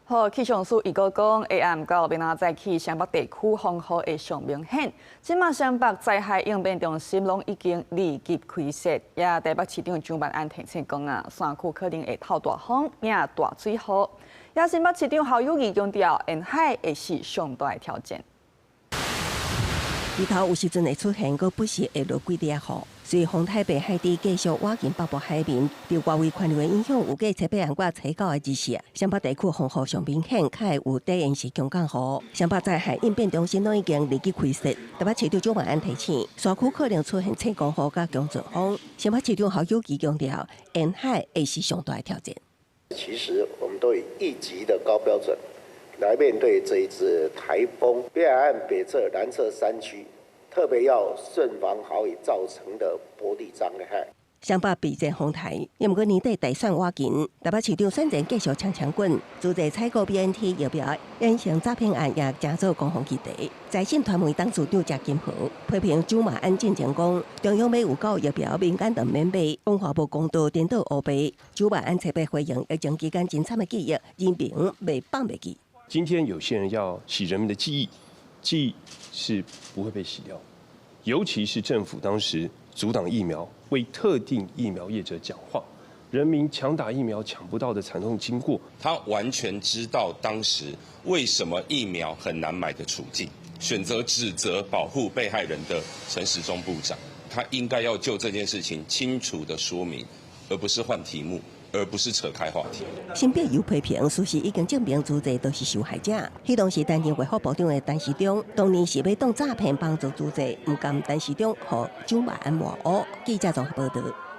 好，氣象署預告講，下暗到明仔載起，雙北地區風雨會上明顯。這馬雙北災害應變中心攏已經二級開設，也台北市長蔣萬安提醒講啊，山區可能會透大風，迎大水雨。也新北市長侯友宜強調，沿海會是上大的挑戰。日頭有時陣會出現，閣不時會落幾滴雨。隨風台白海底繼續倚近北部海面，受外圍環流的影響，預計初八暗過初九的日時，雙北地區風雨上明顯，較會有短延時強降雨。雙北災害應變中心攏已經二級開設，台北市長蔣萬安提醒，山區可能出現吹狂雨佮強陣風。新北市長侯友宜強調，沿海會是上大的挑戰。其實我們都以一級的高標準來面對這一次颱風，北海岸北側、南側山區，特別要慎防豪雨造成的坡地災害。雙北備戰風台，毋過年底大選倚近，台北市長選戰繼續搶搶滾，自這採購 BNT 疫苗衍生詐騙案也成做攻防議題。財信傳媒董事長謝金河批評蔣萬安進前講，中央買有夠疫苗，民間就毋免買，講話無公道，顛倒烏白。蔣萬安特別回應疫情期間真慘的記憶，人民袂放袂記。今天有些人要洗人民的記憶，記憶是不會被洗掉，尤其是政府當時阻擋疫苗，為特定疫苗業者講話，人民搶打疫苗搶不到的慘痛經過，他完全知道當時為什麼疫苗很難買的處境，選擇指責保護被害人的陳時中部長，他應該要就這件事情清楚的說明，而不是換題目，而不是扯開話題。新北有批評，事實已經證明，朱濟都是受害者。彼當時擔任衛福部長的陳時中，當年是欲擋詐騙幫助朱濟，毋甘陳時中予蔣萬安抹烏。記者綜合報導。